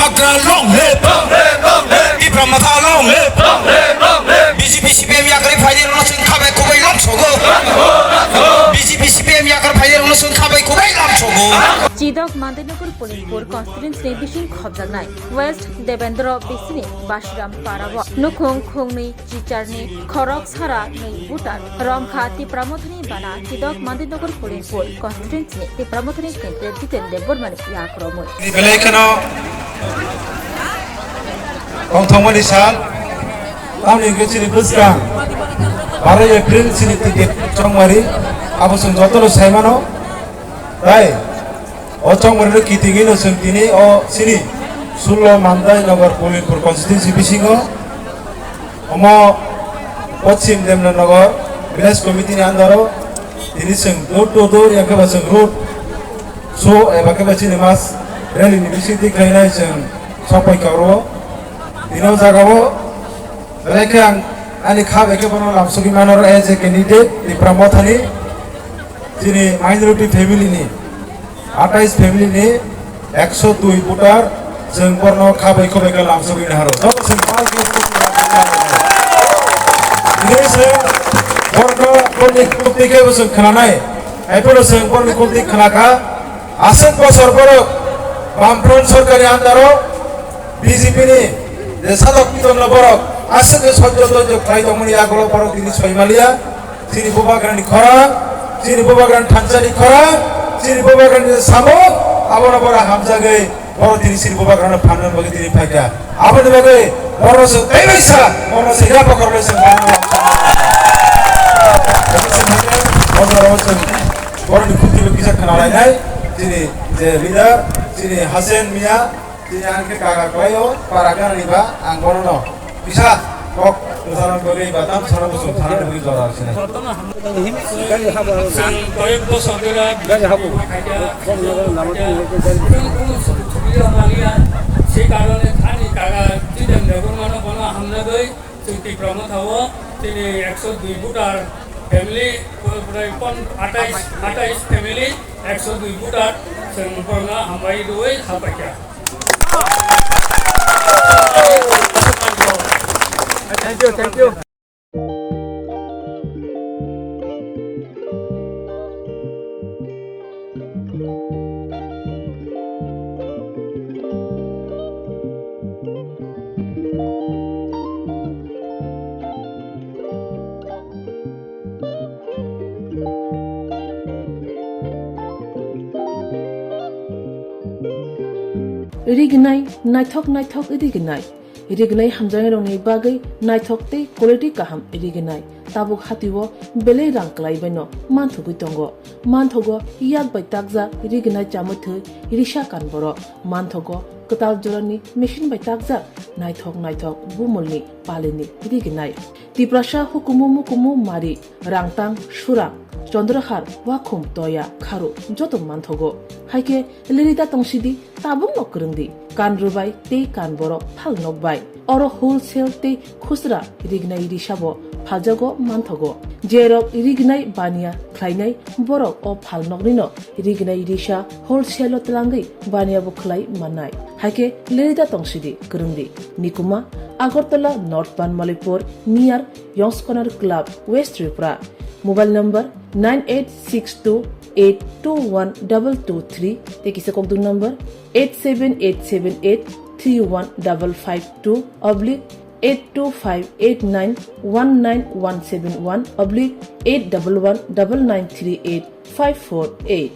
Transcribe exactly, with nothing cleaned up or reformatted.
Long live! Tipra Motha long live! B J P C P M yakarwi phainairokno chwng khabai kubai lamsogo. B J P C P M yakarwi phainairokno chwng khabai kubai lamsogo. Chidok Mandainagar Polimpur constituency ni bising khobjaknai West Debendra bisini Bashiram Parao nukhung khungnwi chicharni khorok sara nwi voter romkha Tipra Mothani bana Chidok Mandainagar Polimpur constituency ni Tipra Mothani candidate Jiten Debbarmani yakromwi. Belai kheno tongthokmani sal, tamni hwnkhe chini bwskang baro April chini ticket chongmari, abo chwng jotono saimano. Tai o chongmari no kitingwi no chwng tini o chini sullo Mandainagar Polimpur constituency bisingo omo Poschim Demnanagar village committee ni under o tini chwng door to door ya khe ba chwng road show eba khe ba chini mass rally ni bisingtwi khlainai chwng sokpai kha oro. Tini o jaga o belai khe ang ani kha bai khe bono lamsogwi mano as a candidate Tipra Mothani chini minority family ni atais family ni ekso dui voter chwng borno khabai khabai khe lamsogwi naharo. Joto chwng pal khe bini se borno borni kulti khe bo chwng khnanai. Aiporo chwng borni kulti khnakha. Aswk bosor borok Bamfront sorkar ni under o B J P ni je sadok piton no borok aswk je sojjo dojjo khlai tongmani yagulo borok tini soi maliya. Chini bubagrani khorang, chini bubagrani thansani khorang, chini bubagrani samung, abono bora hamjagwi, boro tini chini bubagrano phanna bagwi tini phaikha. Aboni bagwi boro se teibaisa, boro se yapha korlai se phanna bagwi. Boro se phaikha, boro se boroni khutibo kisa khna lainai, chini je leader, chini Hasen Mia, Tini ang khe kaga kwlaio, para ganani ba ang bono no kisa kok kwcharna bagwi ba tam sana bwswng sana bagwi jora sinai. Ang koyek bosor dhora gari habo. Sei karone thani kaga Jiten Debbarmano bono hamjagwi chwng Tipra Mothao tini ekso dui voter family, prai pon-, atais, atais family, ekso dui voter chwng bono hambai rwui hapaikha. Thank you, thank you. Rignai, naithok naithok rignai. Rignai hamjaknairokni bagwi naithok tei quality kaham rignai. Tabuk hatio belai rang kwlaibaino manthogwi tongo. Manthogo yak bai takjak rignai chamwi thwi risa kan borok. Manthogo kwtal jorani machine bai takjak naithok naithok bumulni palini rignai. Tiprasa hukumu mukumu mari, rangtang, surang, chondrohar, wakhum, toya, kharu joto manthogo. Haikhe lirida tongsidi, tabukno kwrwngdi. Kan rwbai tei kan borok phal nokbai. Oro wholesale tei khusra rignai risabo phaljago manthogo. Jerok rignai baniya khlainai borok o phalnoknino rignai risa wholesale-o twlangwi baniyabo khlai mannai. Haikhe lirida tongsidi kwrwngdi. Nikuma, Agartala North Banmalipur, near Yongskonar Club, West Tripura. Mobile number nine eight six two eight two one double two three tei kisa kokdung number eight seven eight seven eight three one double five two oblique eight two five eight nine one nine one seven one oblique eight double one double nine three eight five four eight.